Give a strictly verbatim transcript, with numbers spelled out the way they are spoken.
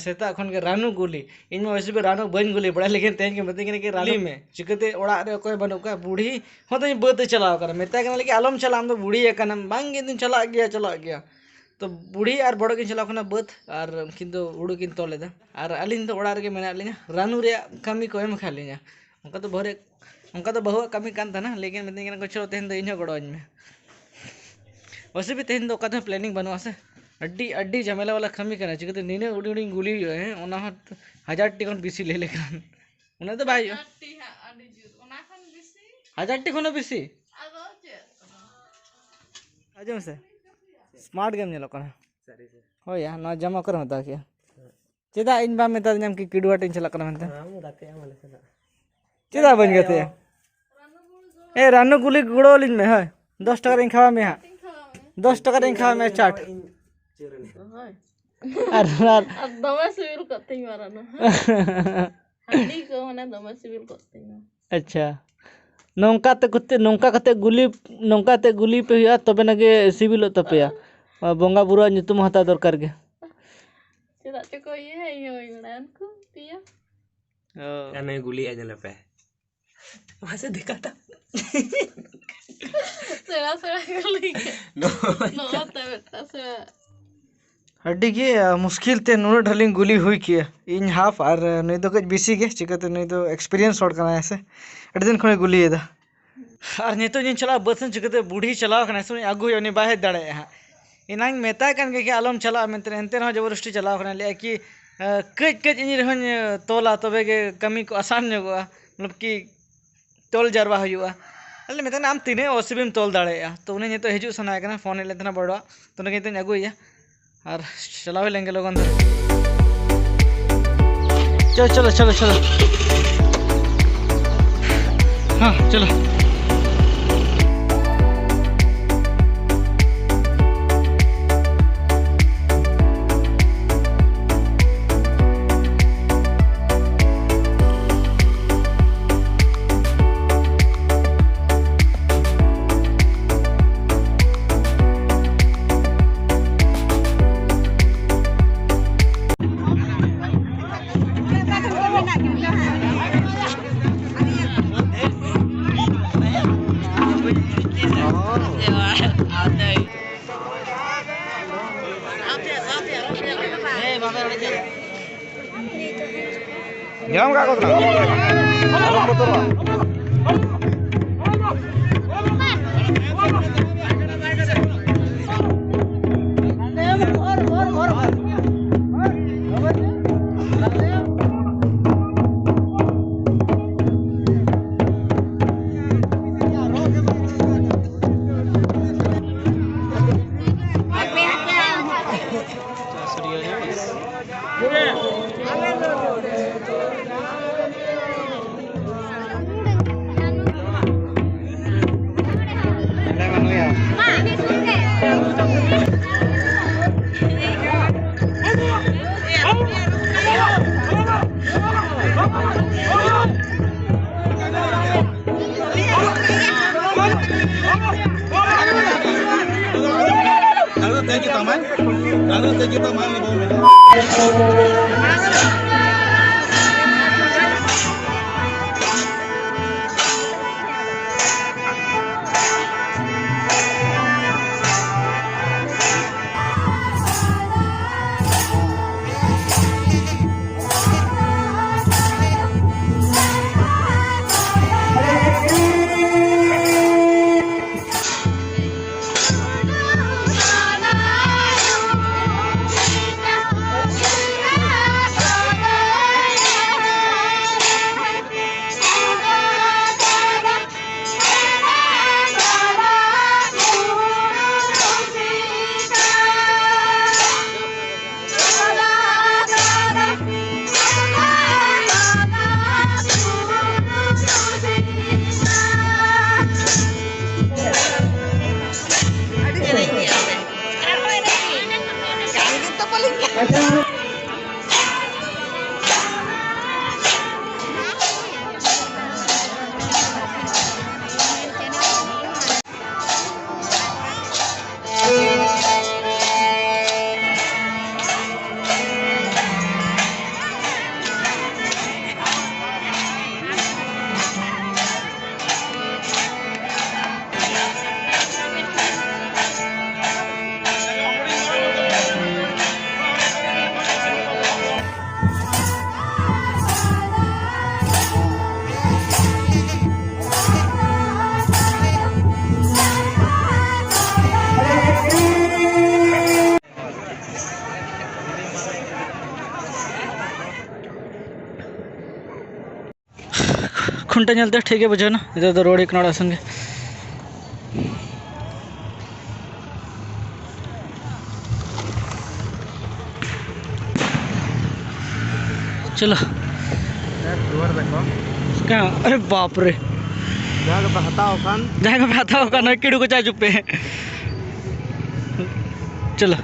ᱥᱮᱛᱟᱜ ᱠᱷᱚᱱ ᱜᱮ ᱨᱟᱱᱩ ᱜᱩᱞᱤ᱾ ᱤᱧ ᱢᱟ ᱚᱵᱚᱥᱥᱳᱭ ᱨᱟᱱᱩ ᱵᱟᱹᱧ ᱜᱩᱞᱤ ᱵᱟᱲᱟᱭᱟ, ᱞᱮᱠᱤᱱ ᱛᱮᱦᱮᱧ ᱠᱚ ᱢᱤᱛᱟᱹᱧ ᱠᱟᱱᱟ ᱠᱤ ᱨᱟᱱᱩ ᱢᱮ᱾ ᱪᱤᱠᱟᱹᱛᱮ ᱚᱲᱟᱜ ᱨᱮ ᱚᱠᱚᱭ ᱵᱟᱹᱱᱩᱜ ᱠᱚᱣᱟ, ᱵᱩᱲᱦᱤ ᱦᱚᱸ ᱛᱟᱹᱧ ᱵᱟᱹᱫ ᱮ ᱪᱟᱞᱟᱣ ᱠᱟᱱᱟ, ᱢᱮᱛᱟᱭ ᱠᱟᱱᱟ ᱞᱮᱠᱤ ᱟᱞᱚᱢ ᱪᱟᱞᱟᱜᱼᱟ, ᱟᱢ ᱫᱚ ᱵᱩᱲᱦᱤ ᱟᱠᱟᱱᱟᱢ᱾ ᱵᱟᱝ ᱜᱮ, ᱤᱧ ᱫᱚᱧ ᱪᱟᱞᱟᱜ ᱜᱮᱭᱟ, ᱪᱟᱞᱟᱜ ᱜᱮᱭᱟ᱾ ᱛᱚ ᱵᱩᱲᱦᱤ ᱟᱨ ᱵᱚᱲᱚ ᱠᱤᱱ ᱪᱟᱞᱟᱣ ᱠᱟᱱᱟ ᱵᱟᱹᱫ, ᱟᱨ ᱩᱱᱠᱤᱱ ᱫᱚ ᱦᱩᱲᱩ ᱠᱤᱱ ᱛᱚᱞ ᱮᱫᱟ, ᱟᱨ ᱟᱹᱞᱤᱧ ᱫᱚ ᱚᱲᱟᱜ ᱨᱮᱜᱮ ᱢᱮᱱᱟᱜ ᱞᱤᱧᱟ᱾ ᱨᱟᱱᱩ ᱨᱮᱭᱟᱜ ᱠᱟᱹᱢᱤ ᱠᱚ ᱮᱢ ᱟᱠᱟᱫ ᱞᱤᱧᱟ, ᱚᱱᱠᱟ ᱫᱚ ᱵᱟᱦᱨᱮ, ᱚᱱᱠᱟ ᱫᱚ ᱵᱟᱹᱦᱩᱣᱟᱜ ᱠᱟᱹᱢᱤ ᱠᱟᱱ ᱛᱟᱦᱮᱱᱟ, ᱞᱮᱠᱤᱱ ᱢᱮᱛᱟᱹᱧ ᱠᱟᱱᱟ ᱠᱚ, "ᱪᱚ, ᱛᱮᱦᱮᱧ ᱫᱚ ᱤᱧ ᱦᱚᱸ ᱜᱚᱲᱚ ᱟᱹᱧ ᱢᱮ᱾" ᱚᱵᱚᱥᱥᱳᱭ ᱛᱮᱦᱮᱧ ᱫᱚ ᱚᱠᱟ ᱛᱮᱦᱚᱸ ᱯᱞᱮᱱᱤᱝ ᱵᱟᱹᱱᱩᱜᱼᱟ ᱥᱮ, ᱟᱹᱰᱤ, ᱟᱹᱰᱤ ᱡᱷᱟᱢᱮᱞᱟ ᱵᱟᱞᱟ ᱠᱟᱹᱢᱤ ᱠᱟᱱᱟ᱾ ᱪᱤᱠᱟᱹᱛᱮ ᱱᱤᱱᱟᱹᱜ ᱦᱩᱰᱤᱧ ᱦᱩᱰᱤᱧ ᱜᱩᱞᱤ ᱦᱩᱭᱩᱜᱼᱟ, ᱦᱮᱸ, ᱚᱱᱟ ᱦᱚᱸ ᱦᱟᱡᱟᱨ ᱴᱤ ᱠᱷᱚᱱ ᱵᱮᱥᱤ ᱞᱟᱹᱭ ᱞᱮᱠᱷᱟᱱ, ᱩᱱᱟᱹᱜ ᱫᱚ ᱵᱟᱭ ᱦᱩᱭᱩᱜᱼᱟ᱾ ᱦᱟᱡᱟᱨ ᱴᱤ ᱦᱟᱸᱜ ᱟᱹᱰᱤ ᱡᱳᱨ, ᱚᱱᱟ ᱠᱷᱚᱱ ᱵᱮᱥᱤ᱾ ᱦᱟᱡᱟᱨ ᱴᱤ ᱠᱷᱚᱱ ᱦᱚᱸ ᱵᱮᱥᱤ? ᱟᱫᱚ ᱪᱮᱫ? ᱟᱸᱡᱚᱢ ᱢᱮᱥᱮ, ᱥᱢᱟᱨᱴ ᱜᱮᱢ ᱧᱮᱞᱚᱜ ᱠᱟᱱᱟ᱾ ᱥᱟᱹᱨᱤ ᱜᱮ᱾ ᱦᱳᱭ ᱭᱟ, ᱱᱚᱣᱟ ᱡᱟᱢᱟ ᱚᱠᱟᱨᱮᱢ ᱦᱟᱛᱟᱣ ᱠᱮᱜᱼᱟ? ᱪᱮᱫᱟᱜ ᱤᱧ ᱵᱟᱢ ᱢᱮᱛᱟᱫᱤᱧᱟᱢ ᱠᱤ ᱠᱤᱰᱣᱟ ᱴᱤᱧ ᱪᱟᱞᱟᱜ ᱠᱟᱱᱟ ᱢᱮᱱᱛᱮ? ᱟᱢ ᱜᱟᱛᱮᱜ ᱟᱢ ᱟᱞᱮ ᱥᱟᱞᱟᱜ᱾ ᱪᱮᱫᱟᱜ ᱵᱟᱹᱧ ᱜᱟᱛᱮᱜᱼᱟ? ᱮ ᱨᱟᱱᱩ ᱜᱩᱞᱤ ᱜᱚᱲᱚ ᱟᱹᱞᱤᱧ ᱢᱮ, ᱦᱳᱭ᱾ ᱫᱚᱥ ᱴᱟᱠᱟ ᱨᱤᱧ ᱠᱷᱟᱣᱟ ᱢᱮᱭᱟ ᱦᱟᱸᱜ᱾ ᱫᱚᱥ ᱴᱟᱠᱟ ᱨᱤᱧ ᱠᱷᱟᱣᱟ ᱢᱮᱭᱟ ᱪᱟᱴ᱾ ᱤᱧ ᱪᱟᱹᱨ ᱟᱹᱱᱤᱡ᱾ ᱦᱳᱭ᱾ ᱟᱨ, ᱟᱨ ᱟᱨ ᱫᱚᱢᱮ ᱥᱤᱵᱤᱞ ᱠᱚᱜ ᱛᱤᱧ ᱢᱟ ᱨᱟᱱᱩ, ᱦᱮᱸ? ᱦᱟᱺᱰᱤ ᱠᱚ ᱢᱟᱱᱮ ᱫᱚᱢᱮ ᱥᱤᱵᱤᱞ ᱠᱚᱜ ᱛᱤᱧ ᱢᱟ᱾ ᱟᱪᱪᱷᱟ, ᱱᱚᱝᱠᱟ ᱛᱮ ᱠᱚᱛᱮ, ᱱᱚᱝᱠᱟ ᱠᱟᱛᱮ ᱜᱩᱞᱤ, ᱱᱚᱝᱠᱟ ᱛᱮ ᱜᱩᱞᱤ ᱯᱮ ᱦᱩᱭᱩᱜᱼᱟ, ᱛᱚᱵᱮ ᱱᱟᱜᱮ ᱥᱤᱵᱤᱞᱚᱜ ᱛᱟᱯᱮᱭᱟ᱾ ᱵᱚᱸᱜᱟ ᱵᱩᱨᱩᱣᱟᱜ ᱧᱩᱛᱩᱢ ᱦᱚᱸ ᱦᱟᱛᱟᱣ ᱫᱚᱨᱠᱟᱨ ᱜᱮ᱾ ᱪᱮᱫᱟᱜ ᱪᱚ ᱠᱚ ᱤᱭᱟᱹᱭᱟ, ᱤᱧ ᱦᱚᱸ ᱵᱟᱹᱧ ᱵᱟᱲᱟᱭᱟ, ᱩᱱᱠᱩ ᱯᱮᱭᱟ᱾ ᱚ᱾ ᱟᱨ ᱱᱩᱭ ᱜᱩᱞᱤᱭᱟ ᱧᱮᱞᱮ ᱯᱮ᱾ ᱢᱟᱥᱮ ᱫᱮᱠᱷᱟ ᱛᱟ᱾ ᱥᱮᱬᱟ ᱥᱮᱬᱟ ᱜᱩᱞᱤ ᱜᱮ᱾ ᱱᱚᱣᱟ ᱱᱚᱣᱟ ᱛᱮ ᱢᱤᱫᱴᱟᱝ ᱥᱮᱬᱟ᱾ ᱟᱹᱰᱤ ᱜᱮ, ᱟ, ᱢᱩᱥᱠᱤᱞ ᱛᱮ ᱱᱩᱱᱟᱹᱜ ᱰᱷᱮᱨ ᱞᱤᱧ ᱜᱩᱞᱤ ᱦᱩᱭ ᱠᱮᱜᱼᱟ᱾ ᱤᱧ ᱦᱟᱯ ᱟᱨ, ᱟ, ᱱᱩᱭ ᱫᱚ ᱠᱟᱹᱡ ᱵᱮᱥᱤ ᱜᱮ, ᱪᱤᱠᱟᱹᱛᱮ ᱱᱩᱭ ᱫᱚ ᱮᱠᱥᱯᱤᱨᱤᱭᱮᱱᱥ ᱦᱚᱲ ᱠᱟᱱᱟᱭ ᱥᱮ, ᱟᱹᱰᱤ ᱫᱤᱱ ᱠᱷᱚᱱᱮ ᱜᱩᱞᱤᱭᱮᱫᱟ᱾ ᱟᱨ ᱱᱤᱛᱚᱜ ᱤᱧ ᱪᱟᱞᱟᱜᱼᱟ ᱵᱟᱹᱫᱽ ᱥᱮᱱ, ᱪᱤᱠᱟᱹᱛᱮ ᱵᱩᱲᱦᱤ ᱪᱟᱞᱟᱣ ᱠᱟᱱᱟᱭ ᱥᱮ, ᱩᱱᱤ ᱟᱹᱜᱩ ᱦᱩᱭᱩᱜᱼᱟ, ᱩᱱᱤ ᱵᱟᱭ ᱦᱮᱡ ᱫᱟᱲᱮᱭᱟᱜᱼᱟ ᱦᱟᱸᱜ᱾ ᱮᱱᱟᱝ ᱢᱮᱛᱟᱭ ᱠᱟᱱ ᱜᱮ ᱠᱤ ᱟᱞᱚᱢ ᱪᱟᱞᱟᱜᱼᱟ ᱢᱮᱱᱛᱮ, ᱮᱱᱛᱮ ᱨᱮᱦᱚᱸ ᱡᱚᱵᱚᱨᱫᱚᱥᱛᱤ ᱪᱟᱞᱟᱣ ᱠᱟᱱᱟᱭ᱾ ᱞᱟᱹᱭᱼᱟ ᱠᱤ, ᱮ, ᱠᱟᱹᱡ ᱠᱟᱹᱡ ᱤᱧ ᱨᱮᱦᱚᱸᱧ, ᱮ, ᱛᱚᱞᱟ, ᱛᱚᱵᱮ ᱜᱮ ᱠᱟᱹᱢᱤ ᱠᱚ ᱟᱥᱟᱱ ᱧᱚᱜᱚᱜᱼᱟ, ᱢᱚᱛᱞᱚᱵ ᱠᱤ ᱛᱚᱞ ᱡᱟᱨᱣᱟ ᱦᱩᱭᱩᱜᱼᱟ᱾ ᱟᱞᱮ ᱢᱮᱛᱟᱭ ᱠᱟᱱᱟ, "ᱟᱢ ᱛᱤᱱᱟᱹᱜ ᱚᱥᱤᱵᱤᱢ ᱛᱚᱞ ᱫᱟᱲᱮᱭᱟᱜᱼᱟ?" ᱛᱚ ᱩᱱᱤ ᱱᱤᱛᱚᱜ ᱦᱤᱡᱩᱜ ᱥᱟᱱᱟᱭᱮ ᱠᱟᱱᱟ, ᱯᱷᱳᱱ ᱮᱫ ᱞᱮ ᱛᱟᱦᱮᱱᱟ ᱵᱟᱹᱲᱣᱟᱜ, ᱛᱚ ᱩᱱᱤ ᱱᱤᱛᱚᱜ ᱤᱧ ᱟᱹᱜᱩᱭᱮᱭᱟ᱾ ᱟᱨ ᱪᱟᱞᱟᱣ ᱦᱩᱭ ᱞᱮᱱ ᱜᱮ ᱞᱚᱜᱚᱱ ᱫᱷᱟᱨᱟ᱾ ᱪᱚᱞᱚ, ᱪᱚᱞᱚ, ᱪᱚᱞᱚ, ᱪᱚᱞᱚ᱾ ᱦᱮᱸ, ᱪᱚᱞᱚ᱾ ᱧᱟᱢ ᱠᱟᱜ ᱠᱚ ᱛᱟᱞᱟᱝ᱾ ᱟᱞᱚᱢ ᱵᱚᱛᱚᱨᱚᱜᱼᱟ᱾ ᱟᱨᱚ ᱛᱮᱡᱽ ᱛᱟᱢᱟᱭ, ᱟᱨᱚ ᱛᱮᱡᱽ ᱛᱟᱢᱟᱭ, ᱩᱱᱤ ᱵᱟᱹᱦᱩ ᱢᱮᱱᱟᱭᱟ᱾ ᱜᱷᱚᱱᱴᱟ ᱧᱮᱞᱛᱮ ᱴᱷᱤᱠ ᱜᱮ ᱵᱩᱡᱷᱟᱹᱣ ᱮᱱᱟ᱾ ᱱᱤᱛᱚᱜ ᱫᱚ ᱨᱩᱣᱟᱹᱲ ᱦᱩᱭᱩᱜ ᱠᱟᱱᱟ ᱚᱲᱟᱜ ᱥᱮᱱ ᱜᱮ᱾ ᱪᱚᱞᱚ᱾ ᱨᱩᱣᱟᱹᱲ ᱫᱟᱠᱚ᱾ ᱠᱟ-, ᱟᱨᱮ ᱵᱟᱯ ᱨᱮ᱾ ᱡᱟᱦᱟᱸ ᱜᱮᱯᱮ ᱦᱟᱛᱟᱣ ᱠᱷᱟᱱ᱾ ᱡᱟᱦᱟᱸ ᱜᱮᱯᱮ ᱦᱟᱛᱟᱣ ᱠᱷᱟᱱ, ᱱᱚᱜᱼᱚᱭ ᱠᱤᱲᱩ ᱠᱚᱪᱟ ᱦᱤᱡᱩᱜ ᱯᱮ᱾ ᱪᱚᱞᱚ᱾